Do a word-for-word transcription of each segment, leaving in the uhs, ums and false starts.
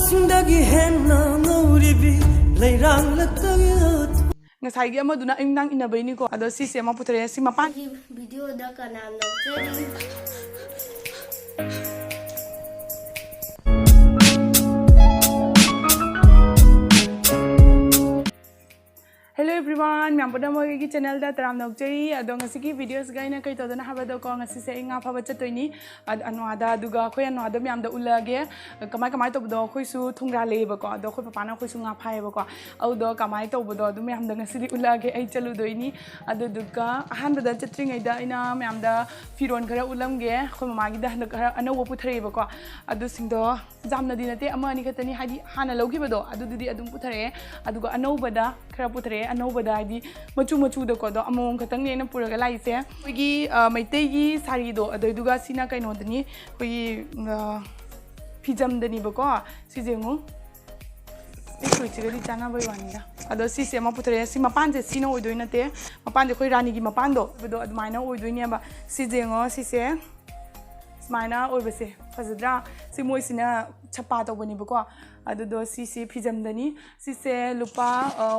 ꯁꯤꯡꯗꯒꯤ ꯍꯦꯟꯅ ꯉꯧꯔꯤꯕꯤ ꯂꯩꯔꯥꯡꯂꯛꯇꯒꯤ ꯉꯁꯥꯏꯒꯤ ꯑꯃꯗꯨꯅ ꯑꯌꯨꯛ ꯅꯨꯡꯗꯥꯡ ꯏꯟꯅꯕꯩꯅꯤꯀꯣ꯫ ꯑꯗꯣ ꯁꯤꯁꯦ ꯑꯃ ꯄꯨꯊꯣꯔꯛꯑꯦ꯫ ꯁꯤ ꯃꯄꯥꯟ ꯑꯩꯒꯤ ꯚꯤꯗꯤꯑꯣꯗ ꯀꯅꯥ ꯅꯣꯛꯆꯔꯤ? Hello everyone, ꯃꯌꯥꯝ ꯄꯨꯝꯅꯃꯛ ꯑꯩꯒꯤ ꯆꯦꯅꯦꯜꯗ ꯇꯔꯥꯝꯅ ꯑꯣꯛꯆꯔꯤ꯫ ꯑꯗꯣ ꯉꯁꯤꯒꯤ ꯚꯤꯗꯤꯑꯣꯁꯤꯒ ꯑꯩꯅ ꯀꯩ ꯇꯧꯗꯣꯏꯅꯣ ꯍꯥꯏꯕꯗꯀꯣ, ꯉꯁꯤꯁꯦ ꯑꯩ ꯉꯥ ꯐꯥꯕ ꯆꯠꯇꯣꯏꯅꯤ꯫ ꯑ- ꯑꯅꯨꯋꯥꯗ, ꯑꯗꯨꯒ ꯑꯩꯈꯣꯏ ꯑꯅꯨꯋꯥꯗ ꯃꯌꯥꯝꯗ ꯎꯠꯂꯛꯑꯒꯦ꯫ ꯀꯃꯥꯏ ꯀꯃꯥꯏ ꯇꯧꯕꯗꯣ ꯑꯩꯈꯣꯏꯁꯨ ꯊꯨꯡꯒ꯭ꯔꯥ ꯂꯩꯌꯦꯕꯀꯣ, ꯑꯗꯣ ꯑꯩꯈꯣꯏ ꯄꯄꯥꯅ ꯑꯩꯈꯣꯏꯁꯨ ꯉꯥ ꯐꯥꯏꯌꯦꯕꯀꯣ꯫ ꯑꯗꯨꯗꯣ ꯀꯃꯥꯏ ꯇꯧꯕꯗꯣ ꯑꯗꯨ ꯃꯌꯥꯝꯗ ꯉꯁꯤꯗꯤ ꯎꯠꯂꯛꯑꯒꯦ꯫ ꯑꯩ ꯆꯠꯂꯨꯗꯣꯏꯅꯤ꯫ ꯑꯗꯨꯗꯨꯒ ꯑꯍꯥꯟꯕꯗ ꯆꯠꯇ꯭ꯔꯤꯉꯩꯗ ꯑꯩꯅ ꯃꯌꯥꯝꯗ ꯐꯤꯔꯣꯟ ꯈꯔ ꯎꯠꯂꯝꯒꯦ꯫ ꯑꯩꯈꯣꯏ ꯃꯃꯥꯒꯤꯗ ꯍꯟꯗꯛ ꯈꯔ ꯑꯅꯧꯕ ꯄꯨꯊꯔꯛꯑꯦꯕꯀꯣ꯫ ꯑꯗꯨꯁꯤꯡꯗꯣ ꯌꯥꯝꯅꯗꯤ ꯅꯠꯇꯦ, ꯑꯃ ꯑꯅꯤ ꯈꯛꯇꯅꯤ, ꯍꯥꯏꯗꯤ ꯍꯥꯟꯅ ꯂꯧꯈꯤꯕꯗꯣ ꯑꯗꯨꯗꯨꯗꯤ ꯑꯗꯨꯝ ꯄꯨꯊꯔꯛꯑꯦ꯫ ꯑꯗꯨꯒ ꯑꯅꯧꯕꯗ ꯈꯔ ꯄꯨꯊꯔꯛꯑꯦ꯫ ꯑꯅꯧꯕꯗ ꯍꯥꯏꯗꯤ ꯃꯆꯨ ꯃꯆꯨꯗꯀꯣ, ꯑꯗꯣ ꯑꯃꯃꯝ ꯈꯛꯇꯪꯅꯦ ꯑꯩꯅ ꯄꯨꯔꯒ ꯂꯥꯛꯏꯁꯦ꯫ ꯑꯩꯈꯣꯏꯒꯤ ꯑ, ꯃꯩꯇꯩꯒꯤ ꯁꯥꯔꯤꯗꯣ, ꯑꯗꯨꯗꯨꯒ ꯁꯤꯅ ꯀꯩꯅꯣꯗꯅꯤ, ꯑꯩꯈꯣꯏꯒꯤ ꯑ, ꯐꯤꯖꯝꯗꯅꯤꯕꯀꯣ꯫ ꯁꯤꯁꯦ ꯌꯦꯡꯉꯨ, ꯑꯩ ꯐꯨꯔꯤꯠꯁꯤꯒꯗꯤ ꯆꯥꯟꯅꯕꯩ ꯋꯥꯅꯤꯗ꯫ ꯑꯗꯣ ꯁꯤꯁꯦ ꯑꯃ ꯄꯨꯊꯔꯛꯑꯦ꯫ ꯁꯤ ꯃꯄꯥꯟꯁꯦ ꯁꯤꯅ ꯑꯣꯏꯗꯣꯏ ꯅꯠꯇꯦ, ꯃꯄꯥꯟꯁꯦ ꯑꯩꯈꯣꯏ ꯔꯥꯅꯤꯒꯤ ꯃꯄꯥꯟꯗꯣ ꯑꯗꯣ ꯑꯗꯨꯃꯥꯏꯅ ꯑꯣꯏꯗꯣꯏꯅꯦꯕ꯫ ꯁꯤꯁꯦ ꯌꯦꯡꯉꯣ, ꯁꯤꯁꯦ ꯁꯨꯃꯥꯏꯅ ꯑꯣꯏꯕꯁꯦ ꯐꯖꯗ꯭ꯔꯥ? ꯁꯤ ꯃꯣꯏꯁꯤꯅ ꯁꯄꯥ ꯇꯧꯕꯅꯦꯕꯀꯣ꯫ ꯑꯗꯨꯗꯣ ꯁꯤꯁꯤ ꯐꯤꯖꯝꯗꯅꯤ꯫ ꯁꯤꯁꯦ ꯂꯨꯄꯥ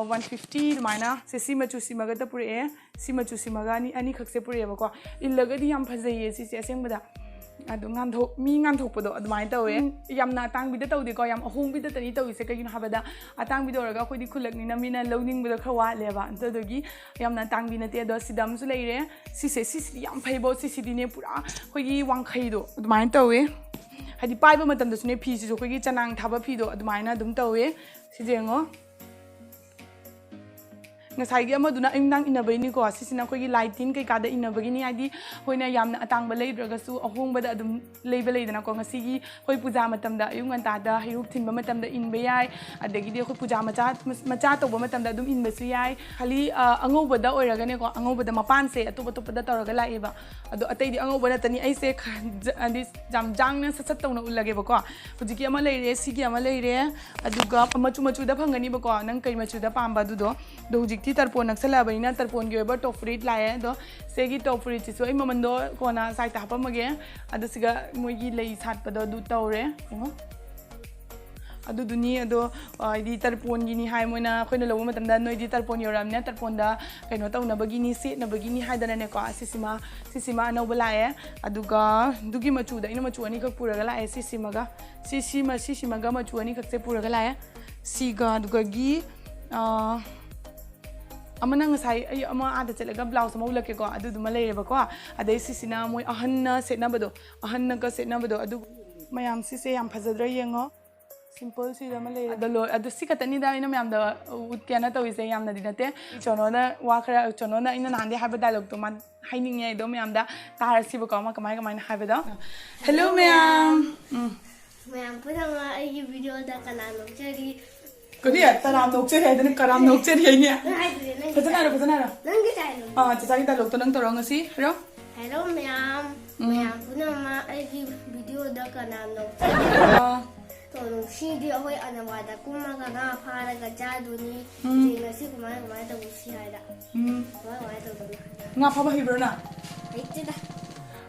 ꯋꯥꯟ ꯐꯤꯐꯇꯤ ꯑꯗꯨꯃꯥꯏꯅ꯫ ꯁꯦ ꯁꯤ ꯃꯆꯨꯁꯤꯃꯒꯇ ꯄꯨꯔꯛꯑꯦ, ꯁꯤ ꯃꯆꯨꯁꯤꯃꯒ ꯑꯅꯤ ꯑꯅꯤꯈꯛꯁꯦ ꯄꯨꯔꯛꯑꯦꯕꯀꯣ꯫ ꯏꯜꯂꯒꯗꯤ ꯌꯥꯝ ꯐꯖꯩꯌꯦ ꯁꯤꯁꯦ ꯑꯁꯦꯡꯕꯗ꯫ ꯑꯗꯣ ꯉꯥꯟꯊꯣꯛ ꯃꯤ ꯉꯥꯟꯊꯣꯛꯄꯗꯣ ꯑꯗꯨꯃꯥꯏꯅ ꯇꯧꯋꯦ꯫ ꯌꯥꯝꯅ ꯑꯇꯥꯡꯕꯤꯗ ꯇꯧꯗꯦꯀꯣ, ꯌꯥꯝ ꯑꯍꯣꯡꯕꯤꯗꯇꯅꯤ ꯇꯧꯔꯤꯁꯦ꯫ ꯀꯩꯒꯤꯅꯣ ꯍꯥꯏꯕꯗ ꯑꯇꯥꯡꯕꯤꯗ ꯑꯣꯏꯔꯒ ꯑꯩꯈꯣꯏꯗꯤ ꯈꯨꯜꯂꯛꯅꯤꯅ ꯃꯤꯅ ꯂꯧꯅꯤꯡꯕꯗꯣ ꯈꯔ ꯋꯥꯠꯂꯦꯕ꯫ ꯑꯗꯨꯗꯨꯒꯤ ꯌꯥꯝꯅ ꯑꯇꯥꯡꯕꯤ ꯅꯠꯇꯦ꯫ ꯑꯗꯣ ꯁꯤꯗ ꯑꯃꯁꯨ ꯂꯩꯔꯦ꯫ ꯁꯤꯁꯦ, ꯁꯤꯁꯤꯗꯤ ꯌꯥꯝ ꯐꯩꯕꯣ꯫ ꯁꯤꯁꯤꯗꯤꯅꯦ ꯄꯨꯔꯥ ꯑꯩꯈꯣꯏꯒꯤ ꯋꯥꯡꯈꯩꯗꯣ ꯑꯗꯨꯃꯥꯏꯅ ꯇꯧꯋꯦ꯫ ꯍꯥꯏꯗꯤ ꯄꯥꯏꯕ ꯃꯇꯝꯗꯁꯨꯅꯦ ꯐꯤꯁꯤꯁꯨ ꯑꯩꯈꯣꯏꯒꯤ ꯆꯅꯥꯡ ꯊꯥꯕ ꯐꯤꯗꯣ ꯑꯗꯨꯃꯥꯏꯅ ꯑꯗꯨꯝ ꯇꯧꯋꯦ꯫ ꯁꯤꯁꯦ ꯌꯦꯡꯉꯣ꯫ ꯉꯁꯥꯏꯒꯤ ꯑꯃꯗꯨꯅ ꯑꯌꯨꯛ ꯅꯨꯡꯗꯥꯡ ꯏꯟꯅꯕꯩꯅꯤꯀꯣ꯫ ꯁꯤꯁꯤꯅ ꯑꯩꯈꯣꯏꯒꯤ ꯂꯥꯏ ꯇꯤꯟ ꯀꯩꯀꯥꯗ ꯏꯟꯅꯕꯒꯤꯅꯤ꯫ ꯍꯥꯏꯗꯤ ꯑꯩꯈꯣꯏꯅ ꯌꯥꯝꯅ ꯑꯇꯥꯡꯕ ꯂꯩꯗ꯭ꯔꯒꯁꯨ ꯑꯍꯣꯡꯕꯗ ꯑꯗꯨꯝ ꯂꯩꯕ ꯂꯩꯗꯅꯀꯣ꯫ ꯉꯁꯤꯒꯤ ꯑꯩꯈꯣꯏ ꯄꯨꯖꯥ ꯃꯇꯝꯗ ꯑꯌꯨꯛ ꯉꯟꯇꯥꯗ ꯍꯩꯔꯨꯛ ꯊꯤꯟꯕ ꯃꯇꯝꯗ ꯏꯟꯕ ꯌꯥꯏ꯫ ꯑꯗꯒꯤꯗꯤ ꯑꯩꯈꯣꯏ ꯄꯨꯖꯥ ꯃꯆꯥ ꯃꯆꯥ ꯇꯧꯕ ꯃꯇꯝꯗ ꯑꯗꯨꯝ ꯏꯟꯕꯁꯨ ꯌꯥꯏ꯫ ꯈꯥꯂꯤ ꯑ, ꯑꯉꯧꯕꯗ ꯑꯣꯏꯔꯒꯅꯦꯀꯣ, ꯑꯉꯧꯕꯗ ꯃꯄꯥꯟꯁꯦ ꯑꯇꯣꯞ ꯑꯇꯣꯞꯄꯗ ꯇꯧꯔꯒ ꯂꯥꯛꯑꯦꯕ꯫ ꯑꯗꯣ ꯑꯇꯩꯗꯤ ꯑꯉꯧꯕ ꯅꯠꯇꯅꯤ꯫ ꯑꯩꯁꯦ ꯈ-, ꯖ-, ꯍꯥꯏꯗꯤ ꯌꯥꯝ ꯖꯥꯡꯅ ꯁꯠ ꯁꯠ ꯇꯧꯅ ꯎꯠꯂꯒꯦꯕꯀꯣ꯫ ꯍꯧꯖꯤꯛꯀꯤ ꯑꯃ ꯂꯩꯔꯦ, ꯁꯤꯒꯤ ꯑꯃ ꯂꯩꯔꯦ, ꯑꯗꯨꯒ ꯃꯆꯨ ꯃꯆꯨꯗ ꯐꯪꯒꯅꯤꯕꯀꯣ, ꯅꯪ ꯀꯩ ꯃꯆꯨꯗ ꯄꯥꯝꯕ ꯑꯗꯨꯗꯣ꯫ ꯑꯗꯣ ꯍꯧꯖꯤꯛꯇꯤ ꯇꯔꯄꯣꯟ ꯅꯛꯁꯜꯂꯛꯑꯕꯅꯤꯅ ꯇꯔꯄꯣꯟꯒꯤ ꯑꯣꯏꯕ ꯇꯣꯞ ꯐꯨꯔꯤꯠ ꯂꯥꯛꯑꯦ꯫ ꯑꯗꯣ ꯁꯤꯒꯤ ꯇꯣꯞ ꯐꯨꯔꯤꯠꯁꯤꯁꯨ ꯑꯩ ꯃꯃꯟꯗꯣ ꯀꯣꯟꯅ ꯁꯥꯏꯠꯇ ꯍꯥꯞꯄꯝꯃꯒꯦ꯫ ꯑꯗꯣ ꯁꯤꯒ ꯃꯣꯏꯒꯤ ꯂꯩ ꯁꯥꯠꯄꯗꯣ ꯑꯗꯨ ꯇꯧꯔꯦ꯫ ꯌꯦꯡꯉꯣ꯫ ꯑꯗꯨꯗꯨꯅꯤ꯫ ꯑꯗꯣ, ꯑ, ꯍꯥꯏꯗꯤ ꯇꯔꯄꯣꯟꯒꯤꯅꯤ ꯍꯥꯏ ꯃꯣꯏꯅ, ꯑꯩꯈꯣꯏꯅ ꯂꯧꯕ ꯃꯇꯝꯗ ꯅꯣꯏꯗꯤ ꯇꯔꯄꯣꯟ ꯌꯧꯔꯛꯑꯕꯅꯤꯅ ꯇꯔꯄꯣꯟꯗ ꯀꯩꯅꯣ ꯇꯧꯅꯕꯒꯤꯅꯤ, ꯁꯦꯠꯅꯕꯒꯤꯅꯤ ꯍꯥꯏꯗꯅꯅꯦꯀꯣ, ꯁꯤꯁꯤꯃ, ꯁꯤꯁꯤꯃ ꯑꯅꯧꯕ ꯂꯥꯛꯑꯦ꯫ ꯑꯗꯨꯒ ꯑꯗꯨꯒꯤ ꯃꯆꯨꯗ ꯑꯩꯅ ꯃꯆꯨ ꯑꯅꯤꯈꯛ ꯄꯨꯔꯒ ꯂꯥꯛꯑꯦ꯫ ꯁꯤꯁꯤꯃꯒ, ꯁꯤꯁꯤꯃ, ꯁꯤꯁꯤꯃꯒ ꯃꯆꯨ ꯑꯅꯤꯈꯛꯁꯦ ꯄꯨꯔꯒ ꯂꯥꯛꯑꯦ꯫ ꯁꯤꯒ, ꯑꯗꯨꯒꯒꯤ, ꯑ, ꯑꯃꯅ ꯉꯁꯥꯏ ꯑꯩ ꯑꯃ ꯑꯥꯗ ꯆꯠꯂꯒ ꯕ꯭ꯂꯥꯎꯁ ꯑꯃ ꯎꯠꯂꯛꯀꯦꯀꯣ, ꯑꯗꯨꯗꯨꯃ ꯂꯩꯔꯦꯕꯀꯣ꯫ ꯑꯗꯩ ꯁꯤꯁꯤꯅ ꯃꯣꯏ ꯑꯍꯟꯅ ꯁꯦꯠꯅꯕꯗꯣ, ꯑꯍꯟꯅꯒ ꯁꯦꯠꯅꯕꯗꯣ꯫ ꯑꯗꯨ ꯃꯌꯥꯝ, ꯁꯤꯁꯦ ꯌꯥꯝ ꯐꯖꯗ꯭ꯔꯥ ꯌꯦꯡꯉꯣ꯫ ꯁꯤꯝꯄꯜ ꯁꯤꯗ ꯑꯃ ꯂꯩꯔꯦ꯫ ꯑꯗꯣ ꯂꯣꯏ-, ꯑꯗꯣ ꯁꯤ ꯈꯛꯇꯅꯤꯗ ꯑꯩꯅ ꯃꯌꯥꯝꯗ ꯎꯠꯀꯦꯅ ꯇꯧꯔꯤꯁꯦ, ꯌꯥꯝꯅꯗꯤ ꯅꯠꯇꯦ꯫ ꯆꯣꯅꯣꯅ ꯋꯥ ꯈꯔ, ꯆꯣꯅꯣꯅ ꯑꯩꯅ ꯅꯍꯥꯟꯗꯩ ꯍꯥꯏꯕ ꯗꯥꯏꯂꯣꯛꯇꯣ ꯃꯥ ꯍꯥꯏꯅꯤꯡꯉꯦ, ꯑꯗꯣ ꯃꯌꯥꯝꯗ ꯇꯥꯔꯁꯤꯕꯀꯣ, ꯃꯥ ꯀꯃꯥꯏ ꯀꯃꯥꯏꯅ ꯍꯥꯏꯕꯗꯣ꯫ ꯍꯦꯜꯂꯣ ꯃꯌꯥꯝ꯫ ꯎꯝ꯫ ꯃꯌꯥꯝ ꯄꯨꯝꯅꯃꯛ ꯑꯩꯒꯤ ꯚꯤꯗꯤꯑꯣꯗ ꯀꯅꯥ ꯅꯣꯛꯆꯔꯤ? ꯀꯔꯤ? ꯀꯅꯥ ꯅꯣꯛꯆꯔꯤ ꯍꯥꯏꯗꯅ ꯀꯅꯥ ꯅꯣꯛꯆꯔꯤ ꯍꯥꯏꯅꯦ? ꯅꯪ ꯍꯥꯏꯗꯨꯗꯤ, ꯅꯪꯒꯤ ꯐꯖꯅ ꯍꯥꯏꯔꯣ, ꯐꯖꯅ ꯍꯥꯏꯔꯣ꯫ ꯅꯪꯒꯤ ꯗꯥꯏꯂꯣꯛ꯫ ꯑꯥ, ꯆꯤꯆꯥꯒꯤ ꯗꯥꯏꯂꯣꯛꯇꯣ ꯅꯪ ꯇꯧꯔꯣ ꯉꯁꯤ, ꯍꯥꯏꯔꯣ꯫ ꯍꯦꯜꯂꯣ ꯃꯌꯥꯝ, ꯎꯝ꯫ ꯃꯌꯥꯝ ꯄꯨꯝꯅꯃꯛ ꯑꯩꯒꯤ ꯚꯤꯗꯤꯑꯣꯗ ꯀꯅꯥ ꯅꯣꯛꯆꯔꯤ? ꯑꯥ꯫ ꯇꯣꯂꯣꯞ ꯁꯤꯗꯤ ꯑꯩꯈꯣꯏ ꯑꯅꯋꯥꯗ ꯀꯨꯝꯃꯒ ꯉꯥ ꯐꯥꯔꯒ ꯆꯥꯗꯣꯏꯅꯤ꯫ ꯎꯝ꯫ ꯌꯦꯡꯉꯁꯤ ꯀꯃꯥꯏ ꯀꯃꯥꯏ ꯇꯧꯕ ꯁꯤ ꯍꯥꯏꯗ꯫ ꯎꯝ꯫ ꯀꯃꯥꯏ ꯀꯃꯥꯏ ꯇꯧꯗꯣꯏꯅꯣ ꯍꯥꯏꯗ꯫ ꯉꯥ ꯐꯥꯕ ꯍꯩꯕ꯭ꯔꯣ ꯅꯪ? ꯍꯩꯇꯦꯗ꯫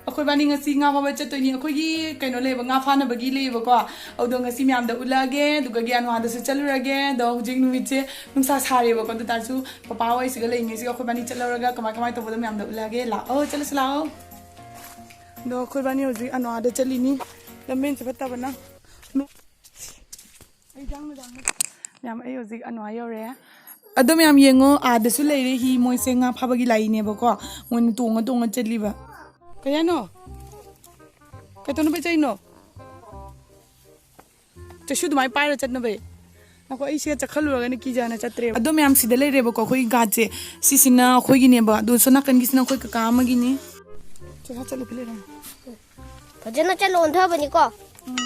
ꯑꯩꯈꯣꯏ ꯏꯕꯥꯅꯤ ꯉꯁꯤ ꯉꯥ ꯐꯥꯕ ꯆꯠꯇꯣꯏꯅꯤ꯫ ꯑꯩꯈꯣꯏꯒꯤ ꯀꯩꯅꯣ ꯂꯩꯌꯦꯕ, ꯉꯥ ꯐꯥꯅꯕꯒꯤ ꯂꯩꯌꯦꯕꯀꯣ꯫ ꯑꯗꯨꯗꯣ ꯉꯁꯤ ꯃꯌꯥꯝꯗ ꯎꯠꯂꯛꯑꯒꯦ꯫ ꯑꯗꯨꯒꯒꯤ ꯑꯅꯋꯥꯗꯁꯨ ꯆꯠꯂꯨꯔꯒꯦ꯫ ꯑꯗꯣ ꯍꯧꯖꯤꯛ ꯅꯨꯃꯤꯠꯁꯦ ꯅꯨꯡꯁꯥ ꯁꯥꯔꯦꯕꯀꯣ꯫ ꯑꯗꯨ ꯇꯥꯔꯁꯨ ꯄꯄꯥ ꯍꯣꯏꯁꯤꯒ ꯂꯩꯔꯤꯉꯩꯁꯤꯒ ꯑꯩꯈꯣꯏ ꯏꯕꯥꯅꯤ ꯆꯠꯂꯧꯔꯒ ꯀꯃꯥꯏ ꯀꯃꯥꯏ ꯇꯧꯕꯗꯣ ꯃꯌꯥꯝꯗ ꯎꯠꯂꯛꯑꯒꯦ꯫ ꯂꯥꯛꯑꯣ, ꯆꯠꯂꯁꯤ ꯂꯥꯛꯑꯣ꯫ ꯑꯗꯣ ꯑꯩꯈꯣꯏ ꯏꯕꯥꯅꯤ ꯍꯧꯖꯤꯛ ꯑꯅꯋꯥꯗ ꯆꯠꯂꯤꯅꯤ꯫ ꯂꯝꯕꯦꯟꯁꯦ ꯐꯠꯇꯕꯅ꯫ ꯃꯌꯥꯝ, ꯑꯩ ꯍꯧꯖꯤꯛ ꯑꯅꯋꯥ ꯌꯧꯔꯦ꯫ ꯑꯗꯣ ꯃꯌꯥꯝ ꯌꯦꯡꯉꯣ, ꯑꯥꯗꯁꯨ ꯂꯩꯔꯦ ꯍꯤ, ꯃꯣꯏꯁꯦ ꯉꯥ ꯐꯥꯕꯒꯤ ꯂꯥꯛꯏꯅꯦꯕꯀꯣ, ꯃꯣꯏꯅ ꯇꯣꯡꯉ ꯇꯣꯡꯉ ꯆꯠꯂꯤꯕ꯫ ꯀꯩ ꯍꯥꯏꯅꯣ? ꯀꯩꯗꯧꯅꯕ ꯆꯠꯂꯤꯅꯣ? ꯆꯠꯁꯨ ꯑꯗꯨꯃꯥꯏꯅ ꯄꯥꯏꯔ ꯆꯠꯅꯕ꯫ ꯉꯥꯏꯈꯣ, ꯑꯩ ꯁꯤꯒ ꯆꯠꯈꯠꯂꯨꯔꯒꯅ ꯀꯤꯖꯅ ꯆꯠꯇ꯭ꯔꯦꯕ꯫ ꯑꯗꯣ ꯃꯌꯥꯝ, ꯁꯤꯗ ꯂꯩꯔꯦꯕꯀꯣ ꯑꯩꯈꯣꯏꯒꯤ ꯒꯥꯔꯗꯁꯦ꯫ ꯁꯤꯁꯤꯅ ꯑꯩꯈꯣꯏꯒꯤꯅꯦꯕ, ꯑꯗꯣ ꯁꯣꯝ ꯅꯥꯀꯟꯒꯤꯁꯤꯅ ꯑꯩꯈꯣꯏ ꯀꯀꯥ ꯑꯃꯒꯤꯅꯤ꯫ ꯆꯠꯂꯣ, ꯆꯠꯂꯣ, ꯐꯤ ꯂꯩꯔꯝꯃꯣ꯫ ꯐꯖꯅ ꯆꯠꯂꯣ, ꯑꯣꯟꯊꯕꯅꯤꯀꯣ꯫ ꯎꯝ꯫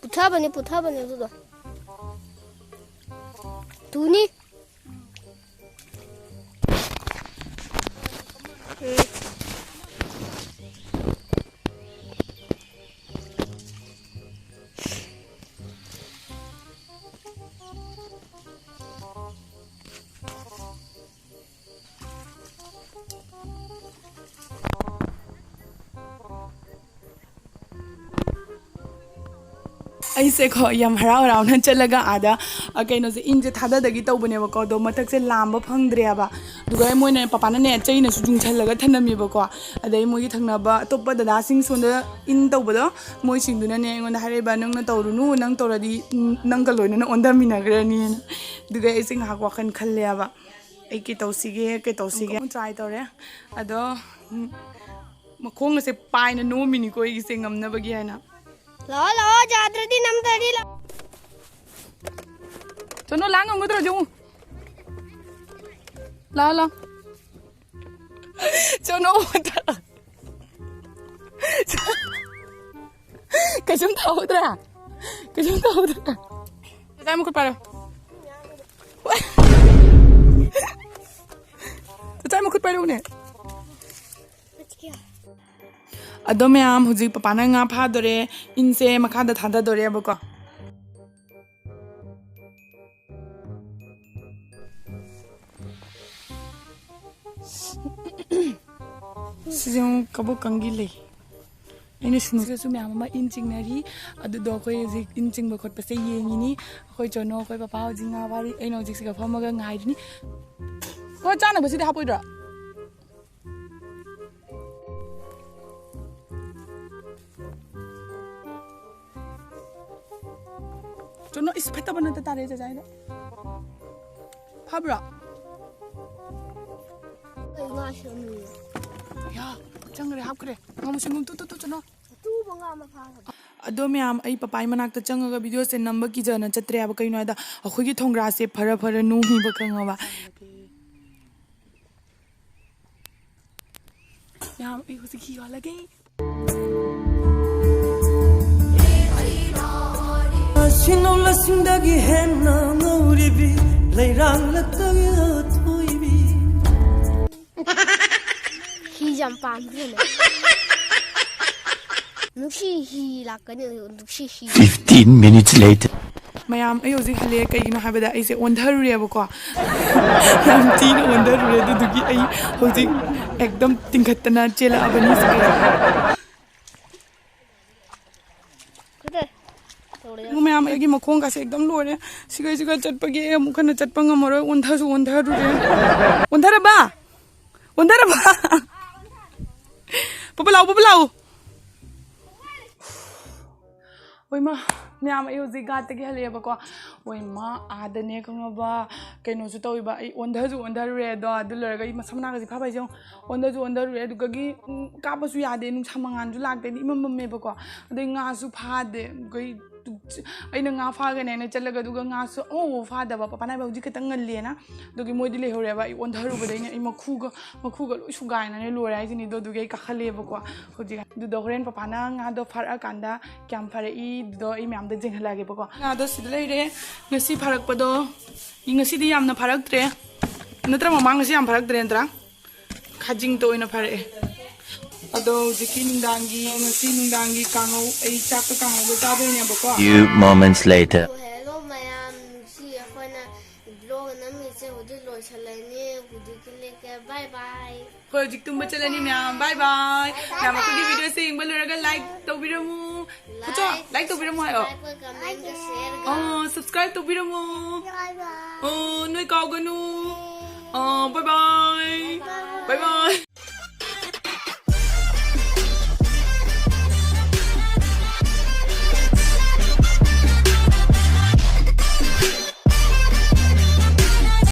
ꯄꯨꯊꯕꯅꯤ, ꯄꯨꯊꯕꯅꯤ ꯑꯗꯨꯗꯣ꯫ ꯇꯨꯅꯤ꯫ ꯑꯩꯁꯦꯀꯣ ꯌꯥꯝ ꯍꯔꯥꯎ ꯍꯔꯥꯎꯅ ꯆꯠꯂꯒ ꯑꯥꯗ, ꯑ, ꯀꯩꯅꯣꯁꯦ, ꯏꯟꯁꯦ ꯊꯥꯗꯗꯒꯤ ꯇꯧꯕꯅꯦꯕꯀꯣ, ꯑꯗꯣ ꯃꯊꯛꯁꯦ ꯂꯥꯝꯕ ꯐꯪꯗ꯭ꯔꯦꯕ꯫ ꯑꯗꯨꯒ ꯃꯣꯏꯅ, ꯄꯄꯥꯅꯅꯦ, ꯆꯩꯅꯁꯨ ꯌꯨꯡꯁꯜꯂꯒ ꯊꯅꯝꯃꯦꯕꯀꯣ꯫ ꯑꯗꯩ ꯃꯣꯏꯒꯤ ꯊꯪꯅꯕ ꯑꯇꯣꯞꯄ ꯗꯗꯥꯁꯤꯡ, ꯁꯣꯝꯗ ꯏꯟ ꯇꯧꯕꯗꯣ, ꯃꯣꯏꯁꯤꯡꯗꯨꯅꯅꯦ ꯑꯩꯉꯣꯟꯗ ꯍꯥꯏꯔꯛꯏꯕ, "ꯅꯪꯅ ꯇꯧꯔꯨꯅꯨ, ꯅꯪ ꯇꯧꯔꯗꯤ, ꯎꯝ, ꯅꯪꯒ ꯂꯣꯏꯅꯅ ꯑꯣꯟꯊꯃꯤꯟꯅꯈ꯭ꯔꯅꯤꯅ"꯫ ꯑꯗꯨꯒ ꯑꯩꯁꯦ ꯉꯥꯏꯍꯥꯛ ꯋꯥꯈꯜ ꯈꯜꯂꯦꯕ, ꯑꯩ ꯀꯩ ꯇꯧꯁꯤꯒꯦ, ꯀꯩ ꯇꯧꯁꯤꯒꯦ꯫ ꯑꯃꯨꯛ try ꯇꯧꯔꯦ꯫ ꯑꯗꯣ, ꯎꯝ, ꯃꯈꯣꯡ ꯑꯁꯦ ꯄꯥꯏꯅ ꯅꯣꯝꯃꯤꯅꯤꯀꯣ ꯑꯩꯒꯤꯁꯦ ꯉꯝꯅꯕꯒꯤ ꯍꯥꯏꯅ꯫ ꯂꯥꯛꯑꯣ, ꯂꯥꯛꯑꯣ, ꯌꯥꯗ꯭ꯔꯗꯤ ꯅꯝꯗ꯭ꯔꯗꯤ ꯂꯥꯛꯑꯣ꯫ ꯆꯣꯅꯣ, ꯂꯥꯛ ꯉꯝꯒꯗ꯭ꯔꯣ ꯌꯦꯡꯉꯨ꯫ ꯂꯥꯛꯑꯣ, ꯂꯥꯛꯑꯣ꯫ ꯆꯣꯅꯣ, ꯀꯩꯁꯨꯝ ꯇꯧꯍꯧꯗ꯭ꯔꯥ? ꯀꯩꯁꯨꯝ ꯇꯧꯍꯧꯗ꯭ꯔꯥ? ꯆꯥꯏ ꯃꯈꯨꯠ ꯄꯥꯏꯔꯣ꯫ ꯆꯥꯏ ꯃꯈꯨꯠ ꯄꯥꯏꯔꯛꯎꯅꯦ꯫ ꯑꯗꯣ ꯃꯌꯥꯝ, ꯍꯧꯖꯤꯛ ꯄꯄꯥꯅ ꯉꯥ ꯐꯥꯗꯣꯔꯦ, ꯏꯟꯁꯦ ꯃꯈꯥꯗ ꯊꯥꯗꯗꯣꯔꯦꯕꯀꯣ꯫ ꯁꯤꯁꯦ ꯑꯃꯨꯛ ꯀꯕꯣꯛꯀꯪꯒꯤ ꯂꯩ꯫ ꯑꯩꯅ ꯁꯤꯡꯖꯨꯁꯨ ꯃꯌꯥꯝ ꯑꯃ ꯏꯟ ꯆꯤꯡꯅꯔꯤ꯫ ꯑꯗꯨꯗꯣ ꯑꯩꯈꯣꯏ ꯍꯧꯖꯤꯛ ꯏꯟ ꯆꯤꯡꯕ ꯈꯣꯠꯄꯁꯦ ꯌꯦꯡꯉꯤꯅꯤ꯫ ꯑꯩꯈꯣꯏ ꯆꯣꯅꯣ, ꯑꯩꯈꯣꯏ ꯄꯄꯥ ꯍꯧꯖꯤꯛ ꯉꯥ ꯐꯥꯔꯤ꯫ ꯑꯩꯅ ꯍꯧꯖꯤꯛ ꯁꯤꯗ ꯐꯝꯃꯒ ꯉꯥꯏꯔꯤꯅꯤ꯫ ꯍꯣꯏ, ꯆꯥꯅꯕꯁꯤꯗꯤ ꯍꯥꯞꯄꯣꯏꯗ꯭ꯔꯣ? ꯆꯨꯅꯣ, ꯏꯁ, ꯐꯠꯇꯕ ꯅꯠꯇ ꯇꯥꯔꯦ ꯆꯦꯆꯥꯏꯗ꯫ ꯐꯥꯕ꯭ꯔꯣ? ꯑꯩ ꯉꯥ ꯁꯦꯝꯃꯤꯌꯦ꯫ ꯌꯥ, ꯆꯪꯈ꯭ꯔꯦ, ꯍꯥꯞꯈ꯭ꯔꯦ꯫ ꯉꯥꯃꯨ ꯁꯪꯒꯣꯝ, ꯇꯨ, ꯇꯨ, ꯇꯨ, ꯆꯨꯅꯣ꯫ ꯑꯇꯨꯕ ꯉꯥ ꯑꯃ ꯐꯥꯈ꯭ꯔꯦ꯫ ꯑꯗꯣ ꯃꯌꯥꯝ, ꯑꯩ ꯄꯄꯥꯏ ꯃꯅꯥꯛꯇ ꯆꯪꯉꯒ ꯚꯤꯗꯤꯑꯣꯁꯦ ꯅꯝꯕ ꯀꯤꯖꯅ ꯆꯠꯇ꯭ꯔꯦ ꯍꯥꯏꯕ꯫ ꯀꯩꯅꯣ ꯍꯥꯏꯗ, ꯑꯩꯈꯣꯏꯒꯤ ꯊꯣꯡꯒ꯭ꯔꯥꯁꯦ ꯐꯔ ꯐꯔ ꯅꯣꯡꯉꯤꯕ, ꯈꯪꯉꯕ? ꯃꯌꯥꯝ, ꯑꯩ ꯍꯧꯖꯤꯛ ꯍꯤ ꯍꯣꯜꯂꯒꯦ꯫ ꯁꯤꯡꯅꯧ ꯂꯁꯤꯡꯗꯒꯤ ꯍꯦꯟꯅ ꯉꯧꯔꯤꯕꯤ, ꯂꯩꯔꯥꯡꯂꯛꯇꯒꯤ ꯑꯊꯣꯏꯕꯤ꯫ ꯍꯤ ꯌꯥꯝ ꯄꯥꯝꯗ꯭ꯔꯦꯅꯦ꯫ ꯅꯨꯡꯁꯤ ꯍꯤ ꯂꯥꯛꯀꯅꯤ, ꯅꯨꯡꯁꯤ ꯍꯤ꯫ Fifteen minutes later. ꯃꯌꯥꯝ, ꯑꯩ ꯍꯧꯖꯤꯛ ꯍꯜꯂꯛꯑꯦ꯫ ꯀꯩꯒꯤꯅꯣ ꯍꯥꯏꯕꯗ ꯑꯩꯁꯦ ꯑꯣꯟꯊꯔꯨꯔꯦꯕꯀꯣ꯫ ꯌꯥꯝ ꯊꯤꯅ ꯑꯣꯟꯊꯔꯨꯔꯦ, ꯑꯗꯨꯗꯨꯒꯤ ꯑꯩ ꯍꯧꯖꯤꯛ ꯑꯦꯛꯗꯝ ꯇꯤꯡꯈꯠꯇꯅ ꯆꯦꯜꯂꯛꯑꯕꯅꯤ ꯁꯤꯗ꯫ ꯃꯌꯥꯝ, ꯑꯩꯒꯤ ꯃꯈꯣꯡꯒꯁꯦ ꯑꯦꯛꯗꯝ ꯂꯣꯏꯔꯦ꯫ ꯁꯤꯒꯩꯁꯤꯒ ꯆꯠꯄꯒꯤ ꯑꯩ ꯑꯃꯨꯛ ꯍꯟꯅ ꯆꯠꯄ ꯉꯝꯃꯔꯣꯏ꯫ ꯑꯣꯟꯊꯁꯨ ꯑꯣꯟꯊꯔꯨꯔꯦ꯫ ꯑꯣꯟꯊꯔꯕ? ꯑꯣꯟꯊꯔꯕ? ꯄꯄ ꯂꯥꯎ, ꯄꯄ ꯂꯥꯎ꯫ ꯍꯣꯏ ꯃꯥ, ꯃꯌꯥꯝ, ꯑꯩ ꯍꯧꯖꯤꯛ ꯒꯥꯠꯇꯒꯤ ꯍꯜꯂꯛꯑꯦꯕꯀꯣ꯫ ꯍꯣꯏ ꯃꯥ, ꯑꯥꯗꯅꯦ ꯈꯪꯉꯕ, ꯀꯩꯅꯣꯁꯨ ꯇꯧꯋꯤꯕ, ꯑꯩ ꯑꯣꯟꯊꯁꯨ ꯑꯣꯟꯊꯔꯨꯔꯦ ꯑꯗꯣ꯫ ꯑꯗꯨ ꯂꯣꯏꯔꯒ ꯑꯩ ꯃꯁꯝ ꯃꯅꯥꯒꯁꯦ ꯐꯥꯕ ꯍꯥꯏꯁꯦ ꯌꯦꯡꯉꯣ, ꯑꯣꯟꯊꯁꯨ ꯑꯣꯟꯊꯔꯨꯔꯦ꯫ ꯑꯗꯨꯒꯤ ꯎꯝ, ꯀꯥꯞꯄꯁꯨ ꯌꯥꯗꯦ, ꯅꯨꯡꯁꯥ ꯃꯉꯥꯜꯁꯨ ꯂꯥꯛꯇꯦ, ꯏꯃꯝ ꯃꯝꯃꯦꯕꯀꯣ꯫ ꯑꯗꯩ ꯉꯥꯁꯨ ꯐꯥꯗꯦ꯫ ꯑꯩꯈꯣꯏ ꯑꯩꯅ ꯉꯥ ꯐꯥꯒꯅꯦꯅ ꯆꯠꯂꯒ, ꯑꯗꯨꯒ ꯉꯥꯁꯨ ꯑꯃꯐꯥꯎ ꯐꯥꯗꯕ꯫ ꯄꯄꯥꯅ ꯍꯥꯏꯕ, "ꯍꯧꯖꯤꯛ ꯈꯤꯇꯪ ꯉꯜꯂꯦꯅ"꯫ ꯑꯗꯨꯒꯤ ꯃꯣꯏꯗꯤ ꯂꯩꯍꯧꯔꯦꯕ꯫ ꯑꯩ ꯑꯣꯟꯊꯔꯨꯕꯗꯩꯅꯦ ꯑꯩ ꯃꯈꯨꯒ, ꯃꯈꯨꯒ ꯂꯣꯏ ꯁꯨꯒꯥꯏꯅꯅꯦ ꯂꯣꯏꯔꯦ ꯍꯥꯏꯁꯤꯅꯤꯗꯣ꯫ ꯑꯗꯨꯒꯤ ꯑꯩ ꯀꯥꯈꯠꯂꯦꯕꯀꯣ꯫ ꯍꯧꯖꯤꯛ ꯑꯗꯨꯗꯣ ꯍꯣꯔꯦꯟ ꯄꯄꯥꯅ ꯉꯥꯗꯣ ꯐꯥꯔꯛꯑꯀꯥꯟꯗ ꯀꯌꯥꯝ ꯐꯥꯔꯛꯏ ꯑꯗꯨꯗꯣ ꯑꯩ ꯃꯌꯥꯝꯗ ꯌꯦꯡꯍꯜꯂꯛꯑꯒꯦꯕꯀꯣ꯫ ꯉꯥꯗꯣ ꯁꯤꯗ ꯂꯩꯔꯦ꯫ ꯉꯁꯤ ꯐꯥꯔꯛꯄꯗꯣ, ꯉꯁꯤꯗꯤ ꯌꯥꯝꯅ ꯐꯥꯔꯛꯇ꯭ꯔꯦ꯫ ꯅꯠꯇ꯭ꯔ ꯃꯃꯥꯡ ꯉꯁꯤ ꯌꯥꯝ ꯐꯥꯔꯛꯇ꯭ꯔꯦ ꯅꯠꯇ꯭ꯔꯥ? ꯈꯥꯖꯤꯡꯇ ꯑꯣꯏꯅ ꯐꯥꯔꯛꯑꯦ꯫ ꯑꯗꯣ ꯍꯧꯖꯤꯛꯀꯤ ꯅꯨꯡꯗꯥꯡꯒꯤ, ꯉꯁꯤ ꯅꯨꯡꯗꯥꯡꯒꯤ ꯀꯥꯡꯉꯧ, ꯑꯩ ꯆꯥꯛꯀ ꯀꯥꯡꯉꯧꯒ ꯆꯥꯗꯣꯏꯅꯦꯕꯀꯣ꯫ Few moments later. ꯍꯦꯜꯂꯣ ꯃꯌꯥꯝ, ꯁꯤ ꯑꯩꯈꯣꯏꯅ ꯕ꯭ꯂꯣꯒ ꯅꯝꯃꯤꯁꯦ ꯍꯧꯖꯤꯛ ꯂꯣꯏꯁꯤꯜꯂꯅꯤ꯫ ꯍꯧꯖꯤꯛꯀꯤ ꯂꯦꯛꯀꯦ꯫ ꯕꯥꯏ ꯕꯥꯏ꯫ ꯑꯩꯈꯣꯏ ꯍꯧꯖꯤꯛ ꯇꯨꯝꯕ ꯆꯠꯂꯅꯤ ꯃꯌꯥꯝ꯫ ꯕꯥꯏ ꯕꯥꯏ꯫ ꯃꯌꯥꯝ ꯑꯩꯈꯣꯏꯒꯤ ꯚꯤꯗꯤꯑꯣꯁꯦ ꯌꯦꯡꯕ ꯂꯣꯏꯔꯒ ꯂꯥꯏꯛ ꯇꯧꯕꯤꯔꯝꯃꯨ꯫ ꯈꯨꯠꯆꯣ, ꯂꯥꯏꯛ ꯇꯧꯕꯤꯔꯝꯃꯣ ꯍꯥꯏꯌꯣ꯫ ꯁꯕꯁꯀ꯭ꯔꯥꯏꯕ, ꯀꯃꯦꯟꯒ ꯁꯦꯌꯔꯒ꯫ ꯑꯣ, ꯁꯕꯁꯀ꯭ꯔꯥꯏꯕ ꯇꯧꯕꯤꯔꯝꯃꯣ꯫ ꯕꯥꯏ ꯕꯥꯏ꯫ ꯑꯣ, ꯅꯣꯏ ꯀꯥꯎꯒꯅꯨ꯫ ꯑꯣ, ꯕꯥꯏ ꯕꯥꯏ꯫ ꯕꯥꯏ ꯕꯥꯏ꯫ ꯕꯥꯏ ꯕꯥꯏ꯫